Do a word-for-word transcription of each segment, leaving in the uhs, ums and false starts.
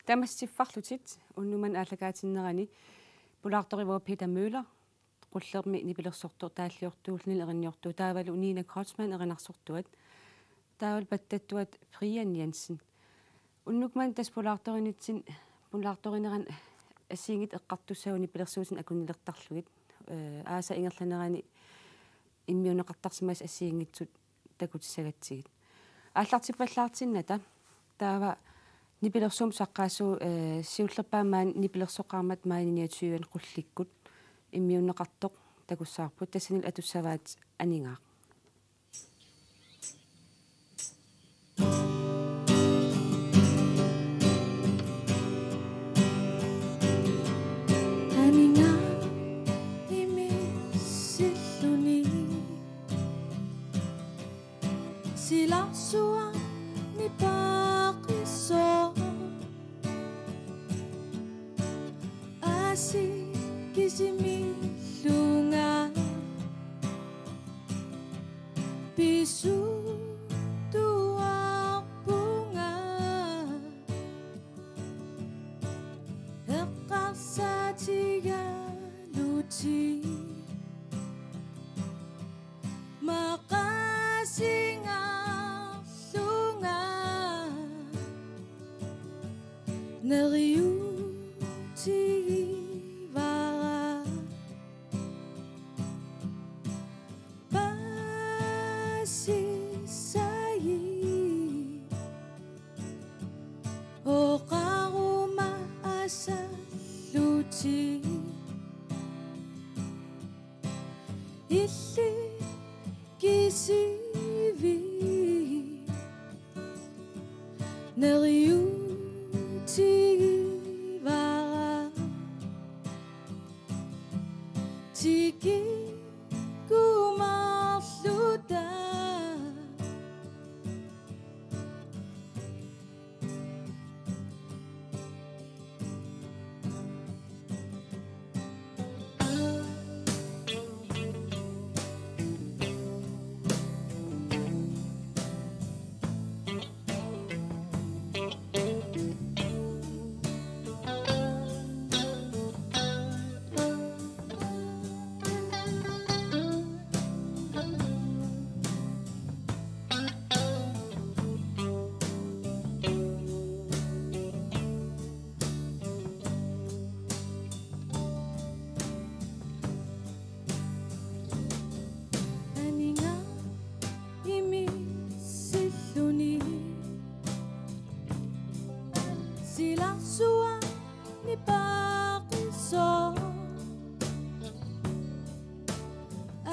Tamassi siffarlutit. Unnuk manna aallakaatinnerani pulaartorivoq Peter Møller, qullermi nipilersortoq, taalliortuullunilu erinniortuuvoq, taavalu Nina Kreutzmann erinarsortuat, taavalu pattattuat Brian Jensen. Unnuk manna tassa pulaartorinitsin-, pulaartorinerani assigiinngitsut eqqartussavagut nipilersuutinik akunnilertarlugit, ee, aasap ingerlanerani immiunneqartarsimasut assigiinngitsut takutissagatsigit. Aallartippallaartinnata taava nipilersuummut saqqaassuugut, ee, siullerpaamik maani nipilersoqarmat maani niogtyve qullikkut immiunneqartoq takussavarput, tassanilu atussavaat Aningaaq. Aningaaq imissilluni silarsuarmi paaqisoq. Aasiit kisimillunga pisuuttuarpunga eqqarsaatigalutit maqaasingaarlunga neriuutigivara. Paasissagiit oqaruma asallutit illit kisivit neriuutigivara tikikkumaarluta. Aningaaq imissilluni silarsuarmi paaqisoq.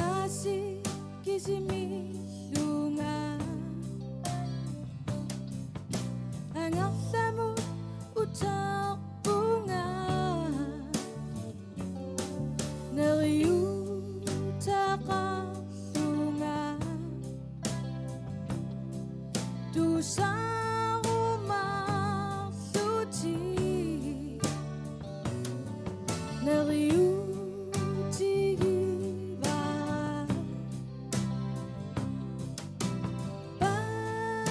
Aasiit kisimillunga angerlamut uterpunga neriuutaqarlunga tusarumaarlutit neriuutigivara. Paasissagiit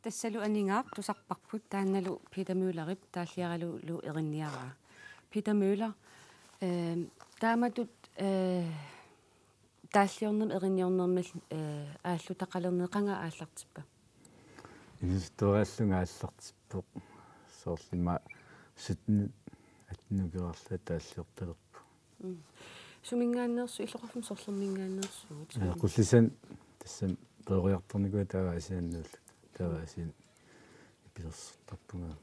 Tassalu Aningaaq tusarparput, taannalu Peter Møllerip taalliaralugu erinniaraa. Peter Møller, eh, taamatut, eh, taalliornermi erinniornermillu, eh, aallutaqalerneq qanga aallartippa? Inuusuttuaraallunga aallartippoq. Soorlu ima sytten atten ukioqarlunga taalliortalerpoq. Mm. Suminngaanneersu-, illoqarfimmi sorlerminngaanneersugut? Aa, Qullisani tassami peroriartornikuuvoq taava Aasiannuulluta. Taava Aasianni nipilersortarpunga.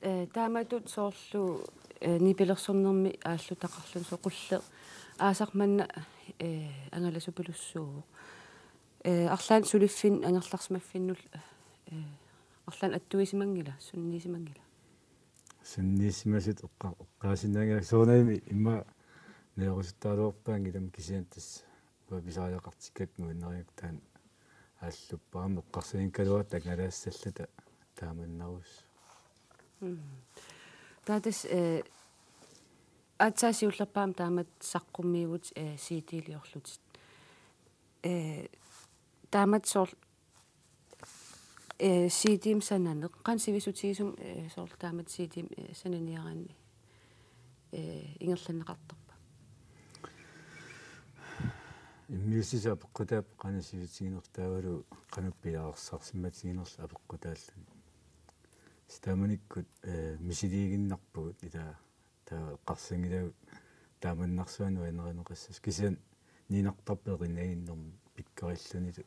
Eh, taamatut soorlu, eh, nipilersornermi aallutaqarluni, soorlu Qulleq aasaq manna, eh, angalasupilussuuvoq. Eh, arlaannik suliffinnik angerlarsimaffinnullu, eh, arlaannik attuisimanngila, sunniisimanngila? Sunniisimasutut eqqa-, eqqaasinnaanngilara, soorunami immaqa najorusuttaraluarpaanngilara, kisianni tassa uanga pisariaqartikkakku nuannarigakku taanna Alluppaam eqqarsaatigigaluartut angalaassallata taamannarus. Mm. Taava tassa, eh, aatsaat siullerpaamik taamatut saqqummiivutit, eh, C D-liorlutit. Eh, taamatut soorlu, eh, C D-mik sananeq, qanoq sivisutigisumik, eh, soorlu taamatut C D-mik, eh, sananiaraanni, eh, ingerlanneqartarpa? Immiussisut apeqqutaat qanoq sivitiginersut taavalu qanoq piareersarsimmatiginersut apeqqutaalluni. Taamanikkut, eh, misiliiginnarpugut ilaa taava eqqarsanngilagut taamannarsuaq nuannarineqassasoq kisianni ninartarperineginnermi pikkorillunilu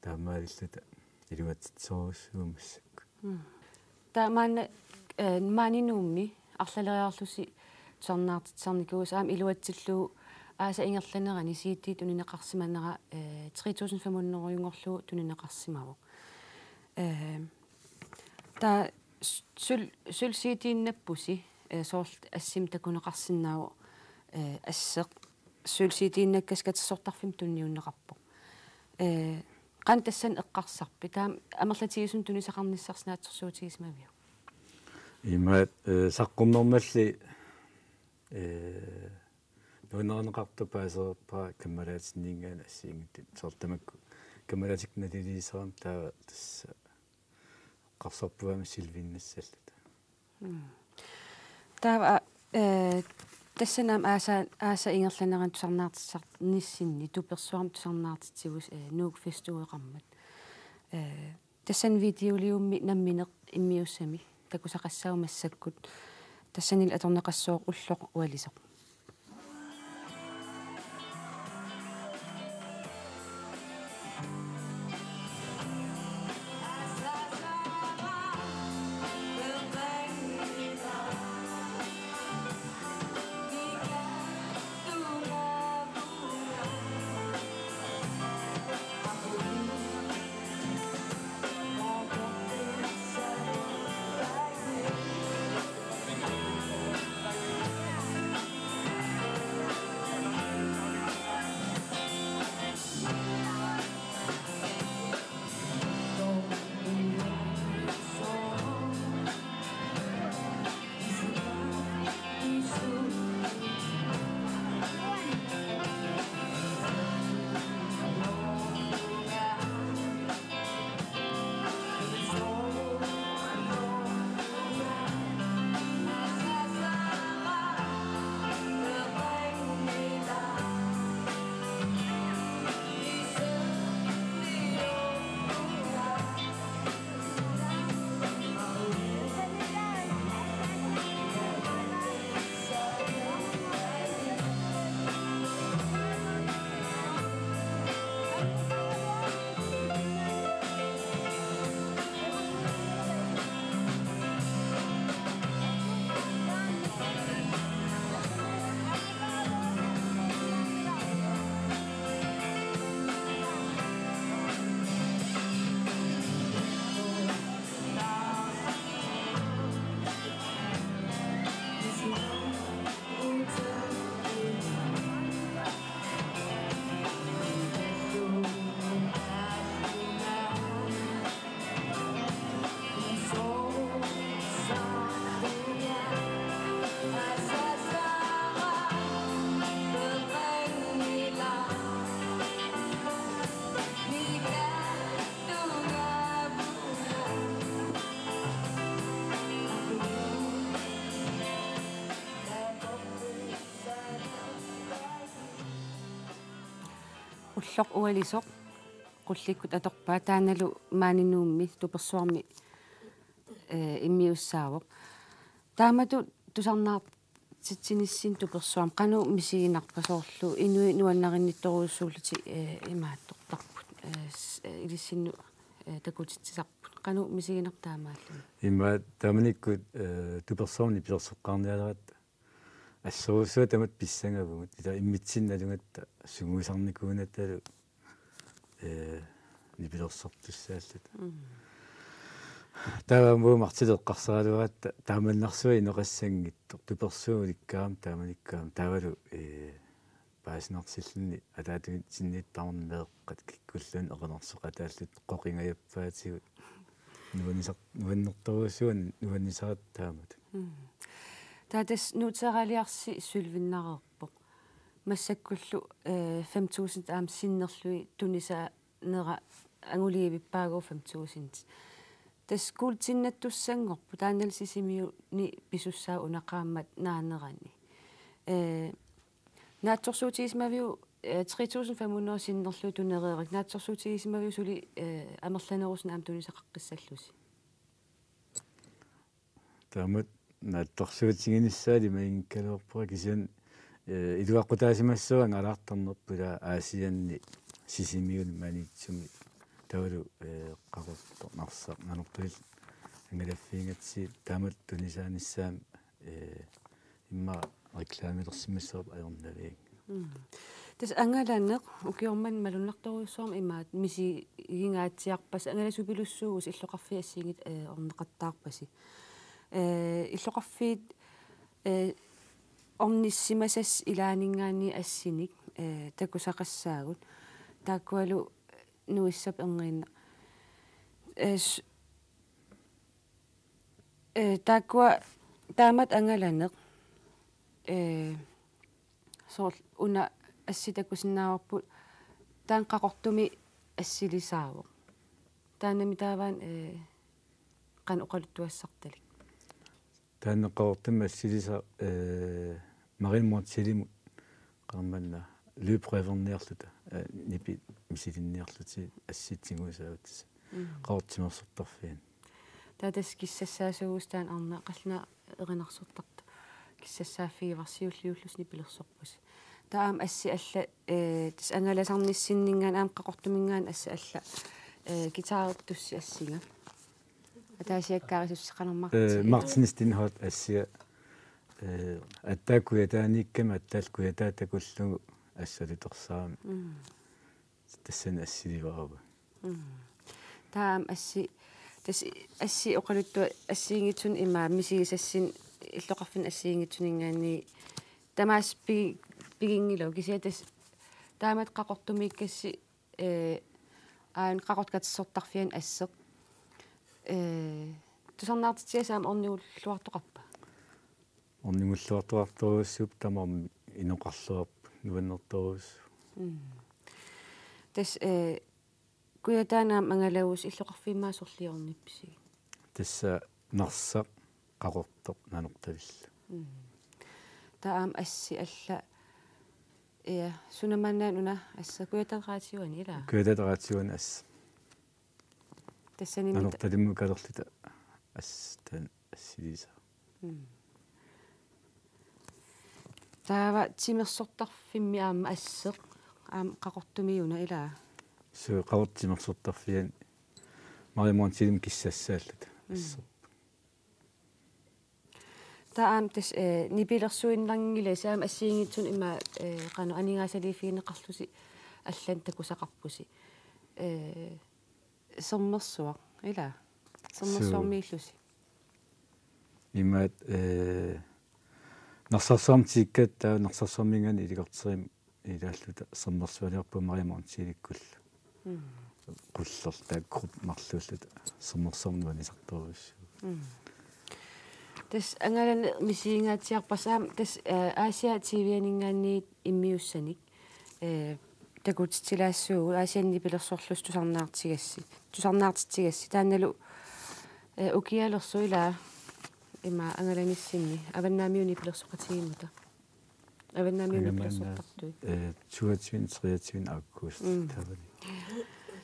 taamaalillata iluatsitserujussuuvoq massakkut. Mm. Taava maanna, eh, maani Nuummi arlaleriarlusi tusarnaartitsisarnikuusi aamma iluatsillugu aasap ingerlanerani C D tunineqarsimanera, eh, tre tusind fem hundrede-nngorlugu tunineqarsimavoq. Eh, taava s-, suli, suli C D-innappusi, eh, soorlu assimi takuneqarsinnaavoq, eh, asseq suli C D-innakkasi katersortarfimmi tunniunneqarpoq. Eh, qanoq tassani eqqarsarpit? Taava amerlatigisumik tunisaqarnissarsi naatsorsuutigisimaviuk? Imaat, eh, saqqummermalli, eh, nuannarineqartoq paasereerpara kammalaatinninngaanniit assigiinngitsut. Soorlu tamakku kammalaatikkut naliliisarami taava tassa eqqarsarpunga aamma silviinnassallata. Mm. Taava, eh, tassani aamma aasap, aasap ingerlanerani tusarnaartitsisarnissinni tupersuarmik tusarnaartitsivusi, eh, Nuuk Festueqarmat. Eh, tassani videoliummi nammineq immiussami takusaqassaaq massakkut. Tassanilu atorneqassooq Ulloq Ualisoq. Ulloq Ualisoq, qullikkut atorpaa, taannalu maani Nuummi tupersuarmi, eh, immiussaavoq. Taamatut tusarnaartitsinissinni tupersuarmi qanoq misiginarpa, soorlu inuit nuannarinnittorujussuullutik, eh, imaattortarput, eh, s-, eh, ilissinnut, eh, takutitsisarput. Qanoq misiginarpa taamaalluni? Imaat taamanikkut, eh, tupersuarmi nipilersoqqaarnialeratta assorujussuaq tamatta pissangavugut. Ilaa immitsinnut nalugatta sungiusarnikuunattalu, eh, nipilersortussaallata. Mm. Taava aamma Martip eqqarsaraluaratta taamannarsuaq inoqassanngitsoq, tupersuup ulikkaarami taamanikkaami taavalu, eh, aasinerulluni ataatungitsinnit tamarmik meeqqat kikkulluunniit erinarsoqataallutik qoqingajappaatigut. Nuannisar-, nuannertorujussuuvoq, nuannisaratta taamatut. Mm. Taava tassa Nuuterialiarsi sølvinnareerpoq. Massakkullu, eh, fem tusind aamma sinnerlugit tunisaanera anguliivippaagu fem tusind. Tassa kuultinnattussanngorpoq, taannalu Sisimiuni pisussaavoq una qaammat naanerani. Eh, naatsorsuutigisimaviuk, eh, tre tusind fem hundrede sinnerlugit tunereerakku, naatsorsuutigisimaviuk suli, eh, amerlanerusunik aamma tunisaqaqqissallusi? Taamatut naatsorsuutiginissaa imaanngikkaluarpara kisianni, eh, iluaqutaasimassavat angalaartarnerput, ila Aasianni Sisimiuni Maniitsumi taavalu, eh, Qaqortoq, Narsaq, Nanortalimmi angalaffigigatsigit taamatut tunisaanissaanut, eh, immaqa reklaamilersimassavarput ajornavianngilaq. Mm. Tassa angalaneq ukioq manna malunnartorujussuarmik imaattoq misigingaatsiarpassi, angalasupilussuuvusi illoqarfiit assigiinngitsut, eh, orneqattaarpasi. Eh, illoqarfiit, eh, ornissimasasi ilaanninngaanniit assinik, eh, takusaqassaagut. Taakkualu nuissap erniinnaq. Eh, s-, eh, taakkua taamatut angalaneq, eh, soorlu una assit takusinnaavarput, taanna Qaqortumi assilisaavoq. Taannami taava aamma, eh, qanoq oqaluttuassartalik? Taanna Qaqortumi assilisaq, eh, Maria Montielimut qanormaanna løbrøverniarluta, eh, nipit misilinniarlutik assut tigusaavasi. Mm. Qaqortoq timersortarfiani. Taava tassa kissassaasuuvusi taanna arnaq qallunaat erinarsortartut. Kissassaaffigivarsi siulliullusi nipilersorpusi. Taava aamma assit allat, eh, tassa angalasarnissinninngaanniit aamma Qaqortuminngaanniit assat allat, eh, guitarertussi assinga. Ataasiakkaarussi qanormaa. Eh, Martin Steenholdt assia, eh, aatsaat Kujataaniikkami, aatsaat Kujataa takullugu assalutorsarami. Mm. Tassani assilivaavunga. Mm. Taava aamma assit, tassa assit oqaluttuat assigiinngitsunik imaattoq misigisassinnik illoqarfinni assigiinngitsuninngaanniit tamaasa pi-, piginngilagut kisianni tassa taamatut Qaqortumiikkassi, eh, aajuna Qaqortoq katersortarfiani asseq. Eh, tusarnaartitsigassat aamma ornigulluartoqarpa? Ornigulluartoqartorujussuupput, tamarmik inoqarluarput, nuannertorujussuuvoq. Mm. Tassa, eh, Kujataani aamma angalavusi, illoqarfiit immaqa sorliit ornippisigit? Tassa Narsaq, Qaqortoq, Nanortalimmi. Mm. Taava aamma assit allat, ja, suna maannaana una asseq, Kujataata Radioani, ilaa? Kujataata Radioani asseq. Tassani mit- Nanortalimmut kalerluta assut taanna assilisaaq. Mm. Taava timersortarfimmi aamma asseq, aamma Qaqortumiuna, ilaa? Suu, Qaqortoq timersortarfiani Maria Montielimut kissassaalluta. Mm. Asseq. Taava aamma tassa, eh, nipilersuinnanngilasi aamma assigiinngitsunik imaattoq, eh, qanoq aningaasaliiffigineqarlusi allanik takusaqarpusi. Eh, sermersuaq, ilaa? Sermersuarmiillusi. Suu. Imaattoq, eh, Narsarsuarmut tikikkatta, taava Narsarsuarminngaanniit helikopterimik ilaalluta sermersualiorpugut Maria Montielikkullu. Mm. Qulleq taakku marluulluta sermersuarmut nuannisartorujussuuvoq. Mm. Tassa angalaneq misigingaatsiarpassi aamma tassa, eh, Aasiaat T V-aninngaanniit immiussanik, eh, takutitsilaassuugut, Aasianni nipilersorlusi tusarnaartigassi. Tusarnaartitsigassi. Taannalu, eh, ukialersoq, ilaa, ima angalanissinni Avannaamiut nipilersoqatigiimmata. Avannaamiut nipilersortartui. Eh, toogtyvende, treogtyvende august. Mm. Taavani.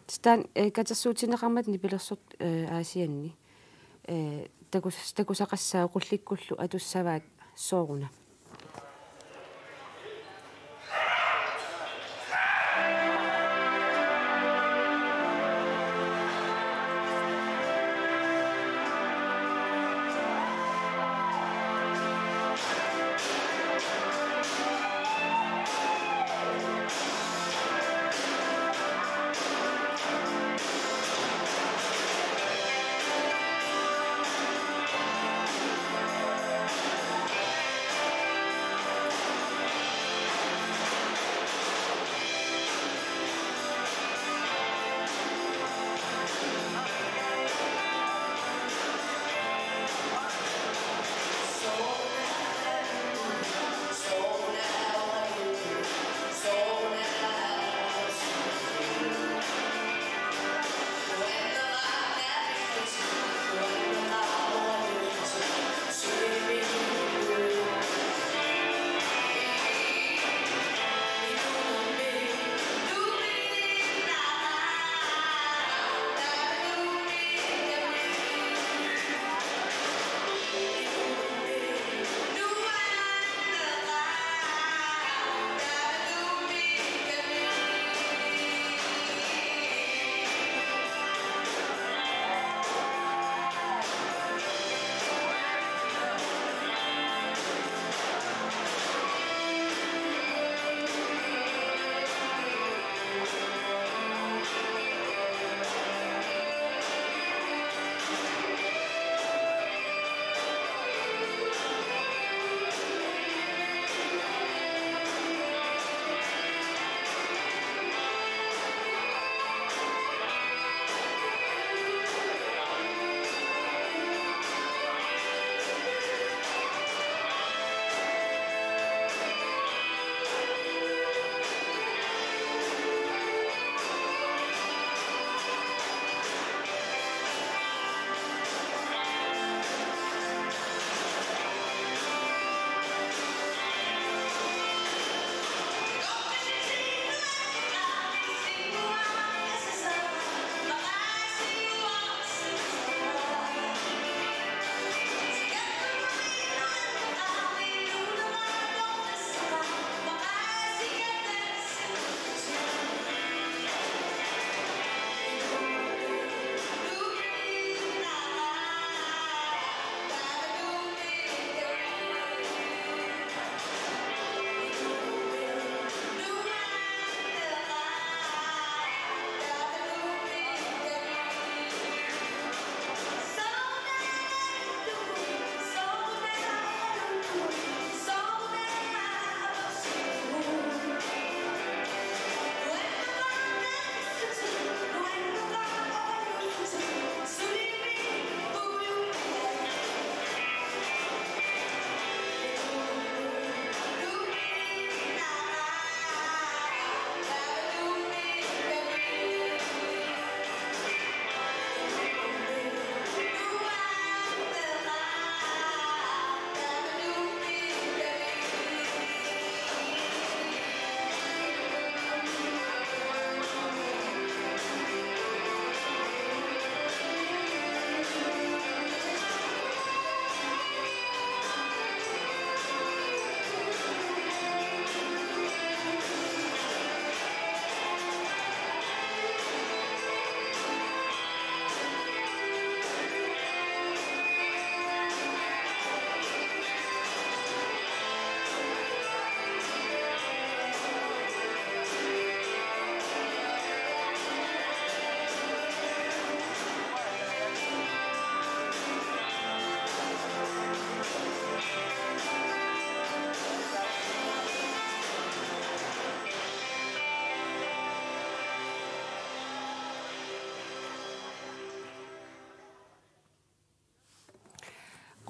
Tassa taanna, eh, katersuutigineqarmata nipilersortut, eh, Aasianni. Eh, takus-, takusaqassaaq, qullikkullu atussavaat sooruna.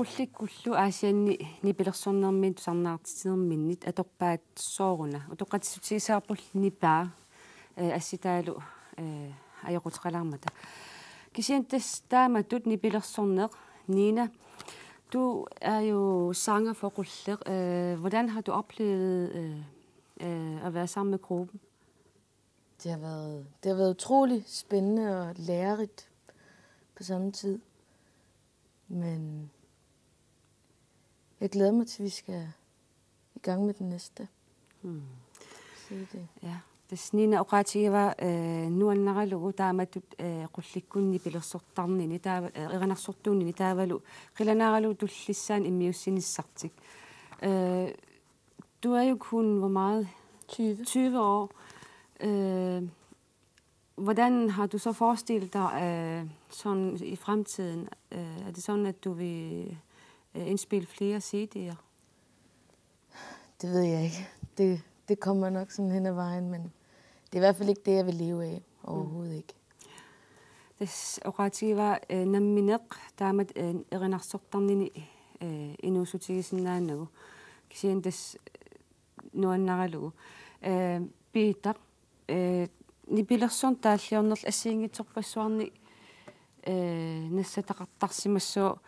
Qullikkullu Aasianni nipilersornerminnit tusarnaartitsinerminnit atorpaat sooruna? Utoqqatsissutigissavarput nipaa, eh, assitaalu, eh, ajoquteqalaarmata. Kisianni tassa taamatut nipilersorneq, Nina, du er jo sanger for Qulleq. Eh, hvordan har du oplevet, eh, eh, at være sammen med gruppen? Det har været, det har været utrolig spændende og lærerigt på samme tid. Men jeg glæder mig til, at vi skal i gang med den næste Hmm. C D. Ja. Tassa Nina oqaatigivaa, eh, nuannaralugu taamatut, eh, Qullikkunni nipilersortarnini taava, eh, erinarsortuunini taavalu qilanaaralugu tullissaani immiussinissartik. Eh, du er jo kun, hvor meget? tyve. tyve år. Øh, hvordan har du så forestillet dig, øh, sådan i fremtiden? Øh, er det sådan, at du vil, øh, indspille flere C D'er? Det ved jeg ikke. Det, det kommer nok sådan hen ad vejen, men det er i hvert fald ikke det, jeg vil leve af. Overhovedet ikke. Tassa oqaatigivaa, eh, nammineq taamatut, eh, erinarsortarnini, eh, inuussutigisinnaanagu. Kisianni tassa, eh, nuannaralugu. Eh, Piitaq, eh, nipilersorneq taalliornerlu assigiinngitsorpassuarnik, eh, nassataqartarsimassooq,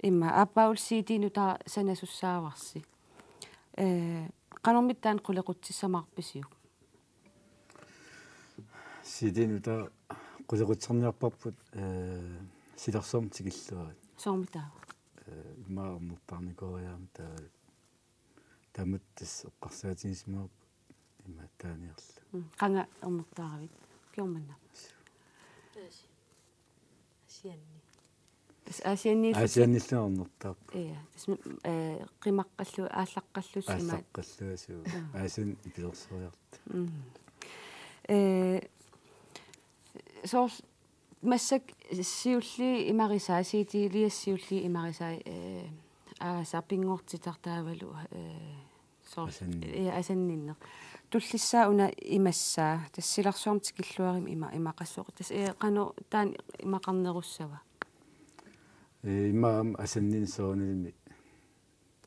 immaqa aappaagu C D-nut taava sanasussaavarsi. Eh, qanormita taanna qulequtsissamaarpisiuk? C D-nut taava qulequtsarniarparput, eh, silarsuarmik tikilluarit. Soormitaava? Eh, immaqa ornertaarnikooriarami taava. Taamatut tassa eqqarsaatigisimavoq immaqa taaniarlu. Mm, qanga ornertaaravit? Kingorna? Aasianni. Tassa Aasianniillu. Aasianniillu ornertaarput. Ja, tassa, eh, qimaqqallu-, aallaqqallusi imaat. Aallaqqalluasut. Aasianni nipilersoriartut. Mm. Eh, soorlu massakkut siulliit imarisaat, C D-lias siulliit imarisaat, eh, aasaq pinngortitaq taavalu, eh, soorlu, Asanninneq. Ja, asanninneq. Tullissaa una imassaa, tassa silarsuarmik tikilluarimik ima-, imaqassooq. Tassa, eh, qanoq taanna imaqarnerussava? Eh, immaqa aamma asanninneq soorunalimi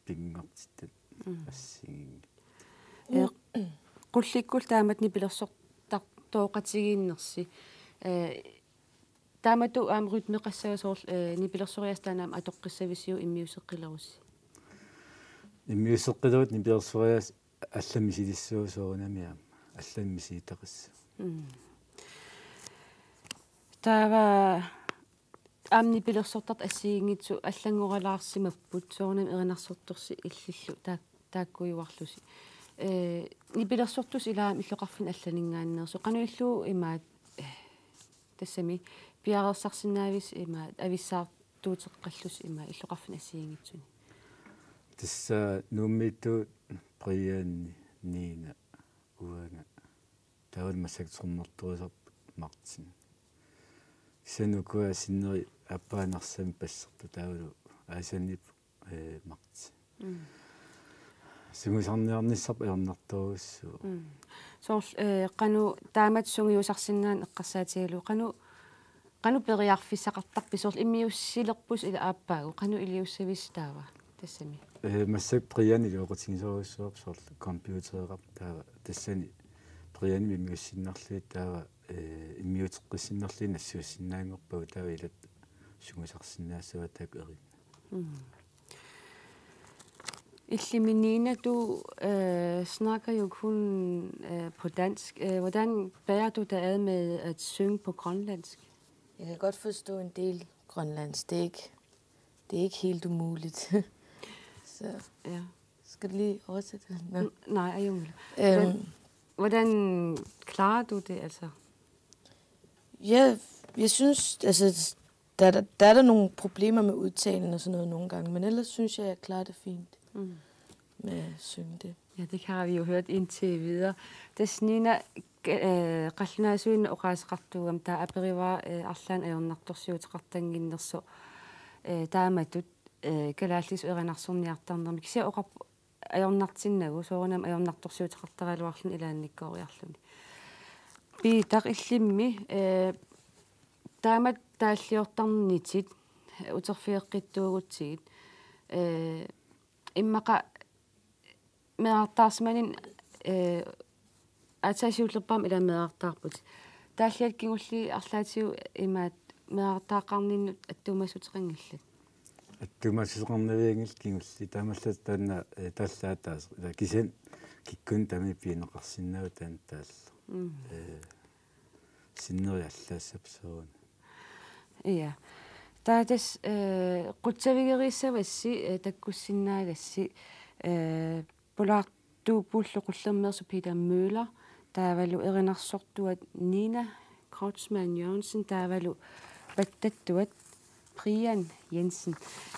pinngortitaq Mm. assigiinngillat. Eh, Qullikkullu taamatut nipilersortartooqatigiinnersi. Eh, taamatut aamma rytmeqassava soorlu, eh, nipilersoriaaseq taanna aamma atoqqissavisiuk immiusseqqilerussi? Immiusseqqilerutta nipilersoriaaseq allamik misilissuuvoq soorunami aamma. Allamik misilittaqassaaq. Mm. Taava aamma nipilersortartut assigiinngitsut allanngoralaarsimapput soorunami erinarsortorsi illillu taak-, taakkuujuarlusi. Eh, nipilersortusi ilaa illoqarfinni allaninngaanneersut. Qanoq ilillugu imaat, eh, tassami piareersarsinnaavissi imaat avissaartuuteqqallusi imaat illoqarfinni assigiinngitsuni? Tassa Nuummiittut Brianni, Nina, uanga. Taavalu massakkut trommertorisarput Martin. Kisianni ukua sinneri aappaa Narsami bassertut taavalu Aasianniipput, eh, Martin. Mm. Sungusarniarnissarput ajornartorujussuuvoq. Mm. Soorlu, eh, qanoq taamatut sungiusarsinnaaneq eqqarsaatigalugu, qanoq, qanoq periarfissaqartarpisi soorlu immiussilerpusi ilaa aappaagu, qanoq iliussavissi taava tassami? Eh, massakkut Brianni iluaqutigisorujussuuarput soorlu computereqarpoq taava tassani Brianni immiussinnarlugit taava, eh, immiuteqqissinnarlugit nassiussinnaanngorpagut taava ilaat sungusarsinnaassavaat taakku erinnat. Mm. Illimmi Nina, du, øh, snakker jo kun, øh, på dansk. Øh, hvordan bærer du dig ad med at synge på grønlandsk? Jeg kan godt forstå en del grønlandsk. Det er ikke, det er ikke helt umuligt. Så Ja. skal du lige oversætte? Nå. N-, nej, jeg vil. Øhm, Hvordan klarer du det, altså? Ja, jeg synes, altså, der, der, der er der nogle problemer med udtalen og sådan noget nogle gange, men ellers synes jeg, jeg klarer det fint Mm. med at synge det. Ja, det har vi jo hørt indtil videre. Tassa Nina, øh, qallunaasuinnaq oqaaseqartuugami taava aperivaat, øh, arlaannik ajornartorsiuteqartannginnersoq, øh, taamatut, øh, kalaallisut erinarsorniartarnermi. Kisianni oqarpoq ajornartinnagu, soorunami ajornartorsiuteqartaraluarluni ilaannikkooriarluni. Piitaq, illimmi, øh, taamatut taalliortarnitit, uterfigeqqittuugutsigit. eh, immaqa meerartaarsimaninni, eh, aatsaat siullerpaamik ilaa meerartaarput. Taalliat kingulliit arlaatigut imaat meerartaaqqaarninnut attuumassuteqanngillat. Attuumassuteqarnavianngillat kingulliit taamaallaat taanna, eh, taallaat taas. Ilaa kisianni kikkunnit tamarmik pineqarsinnaavoq taanna taallat. Mm. Eh, sinneri allaassappat soorunami. Ja. Taava tassa, eh, qutsavigeriissavassi, eh, takkussinnaagassi, eh, pulaartuuppullu Qullermeersoq Peter Møller, taavalu erinarsortuat Nina Kreutzmann Jørgensen, taavalu pattattuat Brian Jensen.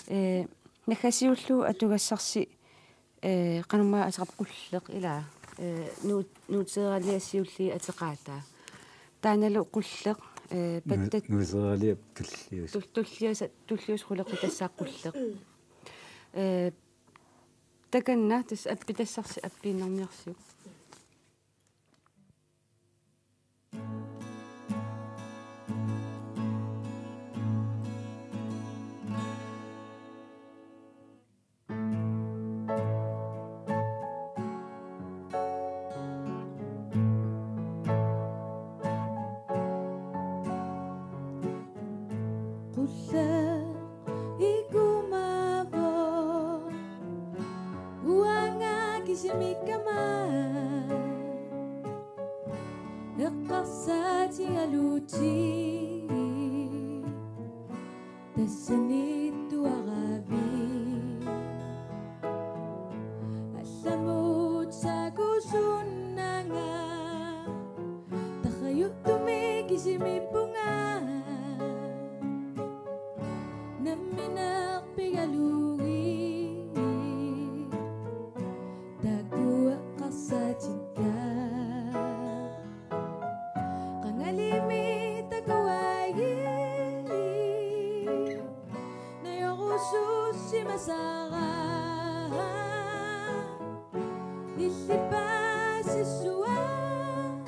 Eh, naggasiullu atugassarsi, eh, qanormaa ateqarpa, Qulleq ilaa, eh, nuu-, nuuteeraliaq siulliit ateqaataa. Taannalu Qulleq, eh, Nu-, pattat-, nuuteeraliap tullius. Tul-, tulliusa-, tulliusaq qulequtaq tassa Qulleq. Eh, takanna tassa appitassarsi appiinnarniarsiuk. Qulleq ikumaavoq uanga kisimikkama eqqarsaatigalutik tassaniittuaravit. Allamut saakusunnanga tarrajuttumik kisimippunga namminerpigalugit takueqqarsaatikka. Qangalimi takuayi najorusussimasara illit paasissuat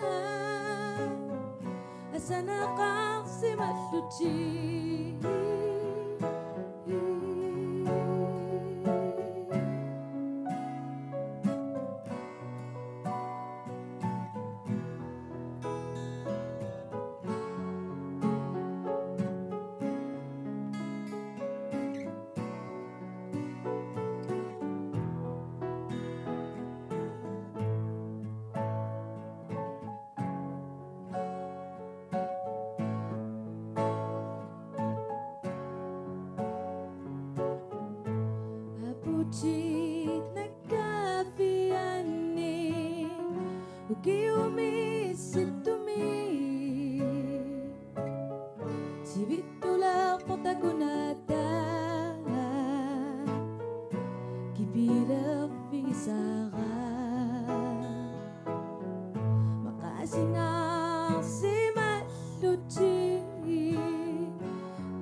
asaneqarsimallutik. Aputit nakkaaffianni ukiumi sittumi sivittulerpoq takunatta kipilerfigisara. Maqaasingaarsimallutik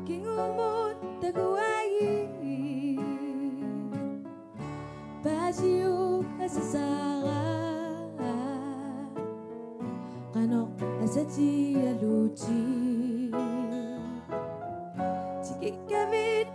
kingumut takuayi paasiuk asasara qanoq asatigalutik. Tikikkavit